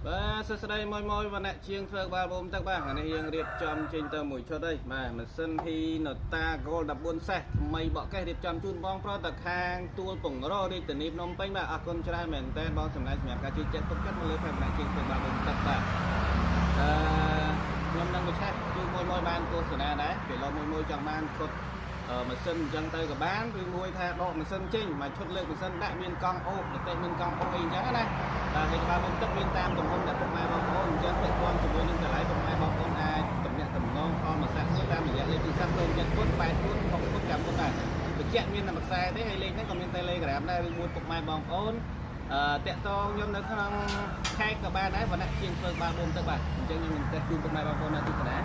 បាទសួស្តីមួយមួយវណ្ណៈជាងធ្វើក្បាលបូមទឹកបាទអានេះយើងរៀបចំចេញទៅមួយឈុតហើយបាទម៉ាស៊ីន Hinota Gold 14សេះថ្មីបកកេះរៀបចំជូនបងប្រុសទៅខាងទួលពង្ររាជធានីភ្នំពេញបាទអរគុណច្រើនមែនតើបងសម្រាប់សម្រាប់ការជួយចាត់ទុកចិត្តមកលើផែនវណ្ណៈជាងធ្វើក្បាលបូមទឹកបាទអឺខ្ញុំនឹងបញ្ឆេះជូនមួយមួយបានទស្សនាដែរពេលឡមួយមួយចង់បានឈុតម៉ាស៊ីនអញ្ចឹងទៅក៏បានឬមួយថាដកម៉ាស៊ីនចេញមកឈុតលើកម៉ាស៊ីនដាក់មានកង់អូសប្រទេសមានកង់អូសអីអញ្ចឹងណាបាទហើយក្បាលបូមទឹកមានតាមទំហំដែលពុកម៉ែបងប្អូនអញ្ចឹងពាក់ព័ន្ធជាមួយនឹងតម្លៃពុកម៉ែបងប្អូនអាចទំនាក់ទំនងខលមកសាកសួរតាមរយៈលេខទូរស័ព្ទ0 7 8 4 6 4 5 4ដែរបញ្ជាក់មានតែមួយខ្សែទេហើយលេខហ្នឹងក៏មាន Telegram ដែរឬមួយពុកម៉ែបងប្អូនអឺតាក់តងខ្ញុំនៅក្នុងខេត្តក៏បានដែរវណ្ណៈជាងធ្វើក្បាលបូមទឹកបាទអញ្ចឹងខ្ញុំនឹងតេស្តជូនពុកម៉ែបងប្អូននៅទស្សនា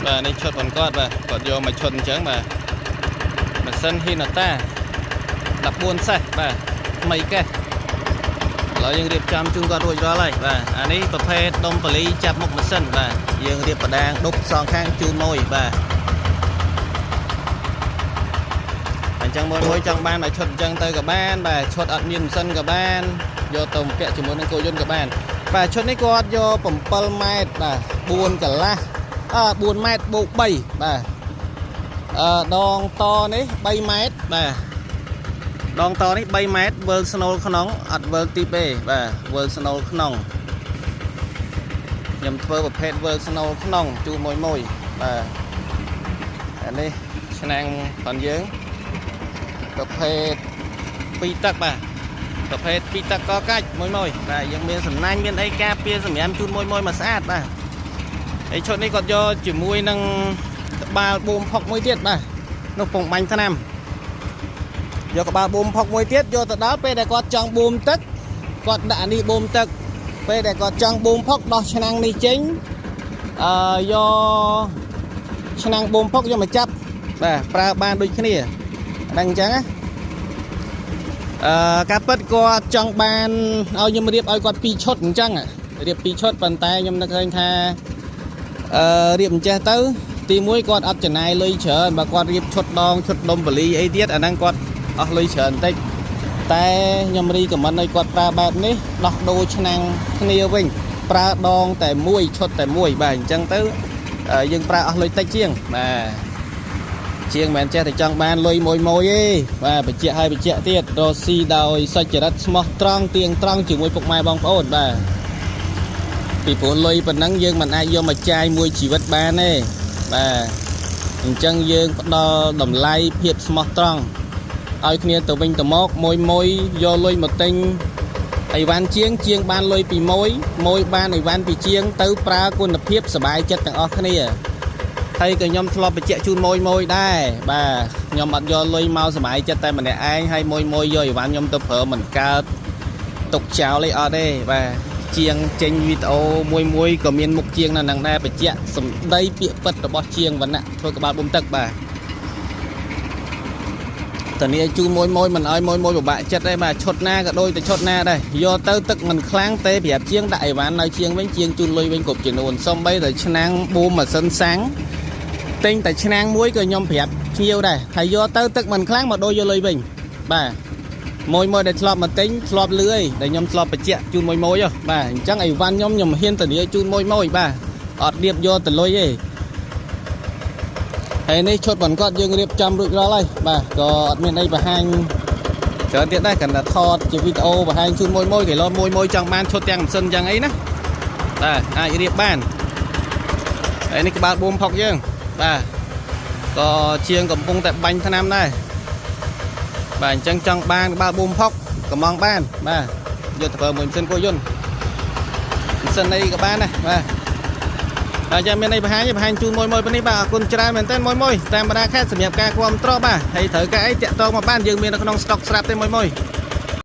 បាទនេះឈុតរបស់គាត់បាទគាត់យកមកឈុតអញ្ចឹងបាទម៉ាស៊ីន Hinota 14សេះបាទថ្មីកេះឥឡូវយើងរៀបចំជូនគាត់រួចរាល់ហើយបាទអានេះប្រភេទដុំប៉ូលីចាប់មុខម៉ាស៊ីនបាទយើងរៀបបដាងដប់សងខាងជូនមួយបាទអញ្ចឹងមួយមួយចង់បានឲ្យឈុតអញ្ចឹងទៅក៏បានបាទឈុតអត់មានម៉ាស៊ីនក៏បានយកទៅពាក់ជាមួយនឹងគោយន្តក៏បានបាទឈុតនេះគាត់យក7ម៉ែត្របាទ4កន្លះអឺ4ម៉ែត្របូក3បាទអឺដងតនេះ3ម៉ែត្របាទដងតនេះ3ម៉ែត្រវិលស្នូលក្នុងអត់វិលទីបទេបាទវិលស្នូលក្នុងខ្ញុំធ្វើប្រភេទវិលស្នូលក្នុងជូនមួយមួយបាទអានេះឆ្នាំងរបស់យើងប្រភេទ2ទឹកបាទប្រភេទ2ទឹកកកាច់មួយមួយបាទយើងមានសំណាញ់មានអីការពារសម្រាមជូនមួយមួយមកស្អាតបាទហើយឈុតនេះគាត់យកជាមួយនឹងក្បាលបូមផុកមួយទៀតបាទនោះពងបាញ់ថ្នាំយកក្បាលបូមផុកមួយទៀតយកទៅដល់ពេលដែលគាត់ចង់បូមទឹកគាត់ដាក់អានេះបូមទឹកពេលដែលគាត់ចង់បូមផុកដោះឆ្នាំងនេះចេញអឺយកឆ្នាំងបូមផុកយកមកចាប់បាទប្រើបានដូចគ្នាហ្នឹងអញ្ចឹងណាអឺការពិតគាត់ចង់បានឲ្យខ្ញុំរៀបឲ្យគាត់ពីរឈុតអញ្ចឹងរៀបពីរឈុតប៉ុន្តែខ្ញុំនឹកឃើញថាអឺរៀបអញ្ចេះទៅទីមួយគាត់អត់ចំណាយលុយច្រើនបើគាត់រៀបឈុតដងឈុតដុំបលីអីទៀតអាហ្នឹងគាត់អស់លុយច្រើនបន្តិចតែខ្ញុំrecommend ឲ្យគាត់ប្រើបែបនេះដោះដូរឆ្នាំងគ្នាវិញប្រើដងតែមួយឈុតតែមួយបាទអញ្ចឹងទៅយើងប្រើអស់លុយតិចជាងបាទជាងមិនមែនចេះតែចង់បានលុយមួយមួយទេបាទបញ្ជាក់ឲ្យបញ្ជាក់ទៀតរកស៊ីដោយសុចរិតស្មោះត្រង់ទៀងត្រង់ជាមួយពុកម៉ែបងប្អូនបាទពីព្រោះលុយប៉ុណ្ណឹងយើងមិនអាចយកមកចាយមួយជីវិតបានទេបាទអញ្ចឹងយើងផ្ដល់តម្លៃភាពស្មោះត្រង់ឲ្យគ្នាទៅវិញទៅមកមួយមួយយកលុយមកទិញអីវ៉ាន់ជាងជាងបានលុយពីមួយមួយបានអីវ៉ាន់ពីជាងទៅប្រើគុណភាពសบายចិត្តទាំងអស់គ្នាហើយក៏ខ្ញុំធ្លាប់បញ្ជាក់ជូនមួយមួយដែរបាទខ្ញុំអត់យកលុយមកសบายចិត្តតែម្នាក់ឯងហើយមួយមួយយកអីវ៉ាន់ខ្ញុំទៅប្រើមិនកើតទុកចោលអីអត់ទេបាទជាងចេញវីដេអូមួយមួយក៏មានមុខជាងនៅនឹងដែរបញ្ជាក់សម្ដីពាក្យពិតរបស់ជាងវណ្ណៈធ្វើក្បាលបូមទឹកបាទតានីជូនមួយមួយមិនឲ្យមួយមួយពិបាកចិត្តទេបាទឈុតណាក៏ដូចតែឈុតណាដែរយកទៅទឹកមិនខ្លាំងទេប្រាប់ជាងដាក់អីវ៉ាន់នៅជាងវិញជាងជូនលុយវិញគ្រប់ចំនួនសំបីតែឆ្នាំងបូមម៉ាស៊ីនសាំងទិញតែឆ្នាំងមួយក៏ខ្ញុំប្រាប់ភ្ញៀវដែរថាយកទៅទឹកមិនខ្លាំងមកដូរយកលុយវិញបាទមួយមួយដែលធ្លាប់មកទិញធ្លាប់លឿយដែលខ្ញុំធ្លាប់បញ្ជាក់ជូនមួយមួយហ៎បាទអញ្ចឹងអីវ៉ាន់ខ្ញុំខ្ញុំហ៊ានធានាជូនមួយមួយបាទអត់រៀបយកទៅលុយទេហើយនេះឈុតបន្គាត់យើងរៀបចំរួចរាល់ហើយបាទក៏អត់មានអីបង្ហាញច្រើនទៀតដែរគ្រាន់តែថតជាវីដេអូបង្ហាញជូនមួយមួយគេលោមួយមួយចង់បានឈុតទាំងម៉ាស៊ីនយ៉ាងអីណាបាទអាចរៀបបានហើយនេះក្បាលបូមផុកយើងបាទក៏ជាងកំពុងតែបាញ់ថ្នាំដែរបាទអញ្ចឹងចង់បានក្បាលបូមផុកកំងបានបាទយកទៅប្រើមួយម៉ាស៊ីនគោយន្តម៉ាស៊ីនអីក៏បានដែរបាទបាទចាំមានអីបង្ហាញបង្ហាញជូនមួយមួយប៉ុណ្នេះបាទអរគុណច្រើនមែនទែនមួយមួយតាមបណ្ដាខេត្តសម្រាប់ការគាំទ្របាទហើយត្រូវការអីតាក់ទងមកបានយើងមាននៅក្នុងស្តុកស្រាប់ទេមួយមួយ។